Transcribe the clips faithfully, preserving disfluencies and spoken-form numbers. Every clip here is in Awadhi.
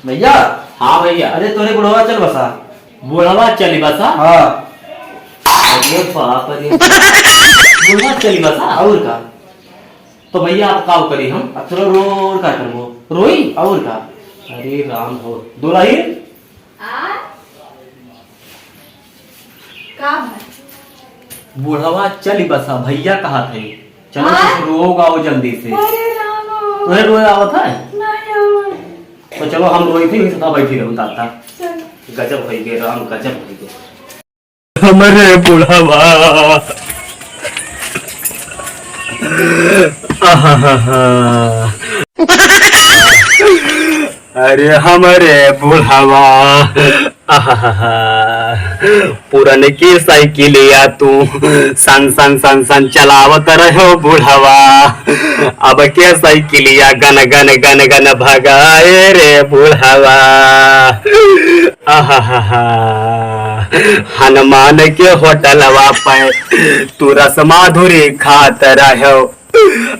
भैया। हाँ भैया। अरे तोरे बुढ़वा चल बसा। बुढ़वा चली बसा? हाँ। अरे बाप रे। बुढ़वा चली बसा? और का? तो भैया आप का करी हम? अब चलो रो, और का करबो? रोई? और का? अरे राम हो। दुल्हन? आ? का भाई? बुढ़वा चली बसा, भैया कहा थे। चलो हाँ? कुछ रोग आओ जल्दी से। अरे राम। तोहे रोए आवत है? नहीं आवत। तो चलो हम रोई थी, वही सदा बैठी रहूं ताता। चल। गजब होई गे राम, गजब होई गे। हमरे बुढ़वा। आहाहा। अरे हमरे बुढ़वा, आहाहा, पुरनकी साइकिलिया तू सन सन सन सन चलावत रहो बुढ़वा। अब के साइकिलिया गन गन गन गन भगाए रे बुढ़वा। आहाहा, हनुमान के होटलवा पे तू रस माधुरी खात रहो।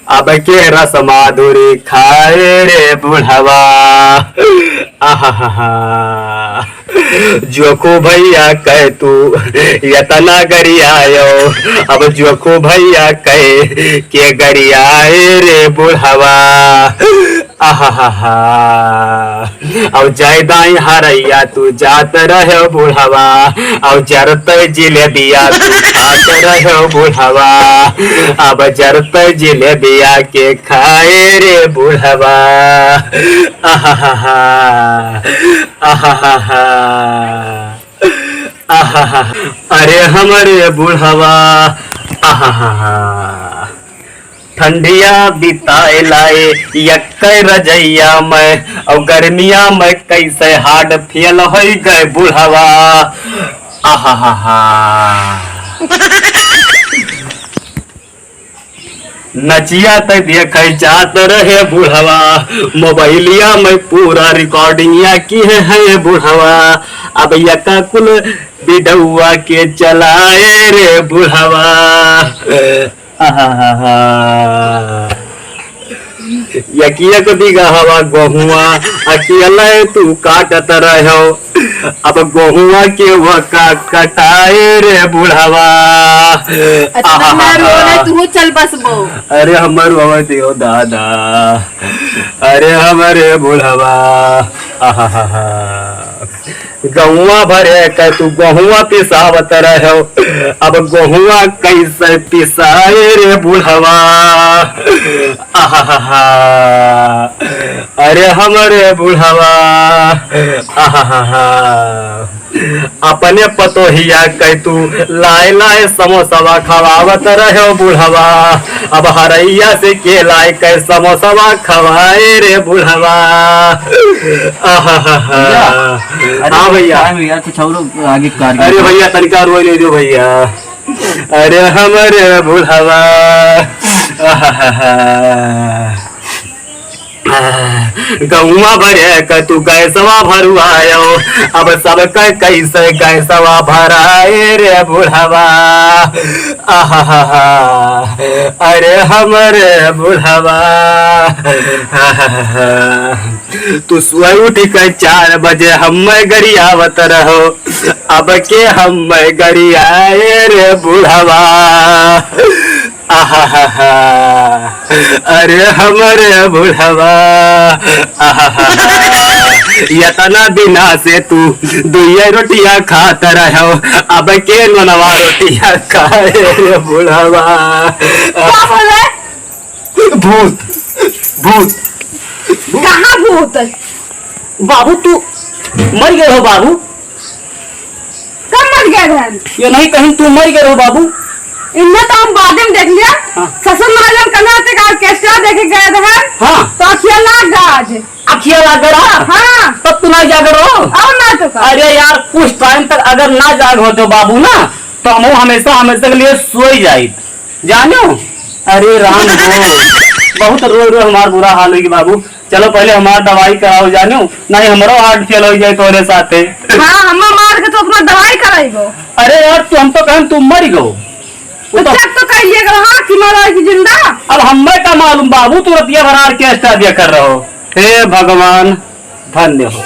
अब के रस माधुरी खाए रे बुढ़वा। आहाहा। जोखू भैया कह तू यतना गरियायो, अब जोखू भैया कह के गरियाए रे बुढ़वा। आहाहा। अब जाए दाई हरैया तू जात रहे बुढ़वा, अब जरत जिलेबिया तू खात रहे बुढ़वा, अब जरत जिलेबिया के खाए रे बुढ़वा। आहाहा, आहाहा, आहाहा। अरे हमरे बुढ़वा, आहाहा। ठंडिया बिताए लाए यक्कै रजैया में, और गर्मिया में कैसे हार्ट फेल होई गए बुढ़वा। आहाहा। नचिया त देखे जात रहे बुढ़वा, मोबाइलिया में पूरा रिकॉर्डिंगिया किहे है बुढ़वा। अब यका कुल बिडौआ के चलाए रे बुढ़वा। आहाहा। यकिया क बिगहवा गोहुआ अकेले तू काटत रहो। अब गोहुआ के वका कटाए रे बुढ़वा। अच्छा, आहा, ना रो, ना तू चल बसबो। अरे हमर रोवे दियो दादा, अरे हमरे बुढ़वा। आहा, गहुआ भरे के तू गोहुआ पिसावत रहो, अब गोहुआ कैसे पिसाए रे बुढ़वा। आहा, अरे हमरे बुढ़वा, आहा, अपने पतोहिया के तू लाए लाए समोसवा खवावत रहो बुढ़वा। अब हरैया से के लाए के समोसवा खवाए रे बुढ़वा। आहा, भैया, अरे हाँ भैया। भैया, कुछ और आगे कर अरे भैया, तनिका रोए नहीं दो भैया। अरे हमरे बुढ़वा, आहा, गौवा भरे क तू गैसवा भरुआयो, अब सबका कैसे गैसवा भराए रे बुढ़वा। आहा, अरे हमरे बुढ़वा, तू सुबह उठ के चार बजे हम्मे गरियावत रहो, अब के हम्मे गरियाए रे बुढ़वा। आहा, अरे हमरे बुढ़वा, आहा, यतना दिना से तू दुइये रोटिया खात रहो, अब के ननवा रोटिया खाए रे बुढ़वा। का बोले? भूत, भूत, भूत। कहाँ भूत? बाबू, तू मर गए हो बाबू। कब मर गए रहन? ये नहीं कहीं तू मर गए हो बाबू। इन्हें तो हम बाद में देख लिया। हाँ। ससुर महाजन कन्हैया के orchestra देखे गए रहन। हाँ। तो अखिया लाग गया आज। अखिया लाग गया? हाँ। तब तू ना जाग रहो? और ना तो का। अरे यार, कुछ time तक अगर ना जाग होते बाबू ना, तो हम हमेशा, हमेशा के लिए सोई जाइत। जानो? अरे राम हो, बहुत रोए रोए हमार बुरा हाल होई बाबू। चलो पहले हमार दवाई कराओ जानो, नहीं हमरो heart fail हो जाए तोरे साथे। हाँ, हम मार के तो अपना दवाई कराइबो। अरे यार, तू, हम तो कहन तू मर गो। तो check तो कर लिया करो, हाँ, कि मरा है कि जिंदा। अब हमें का मालूम बाबू, तू रतिया भर orchestra दिया कर रहो। हे भगवान, धन्य हो।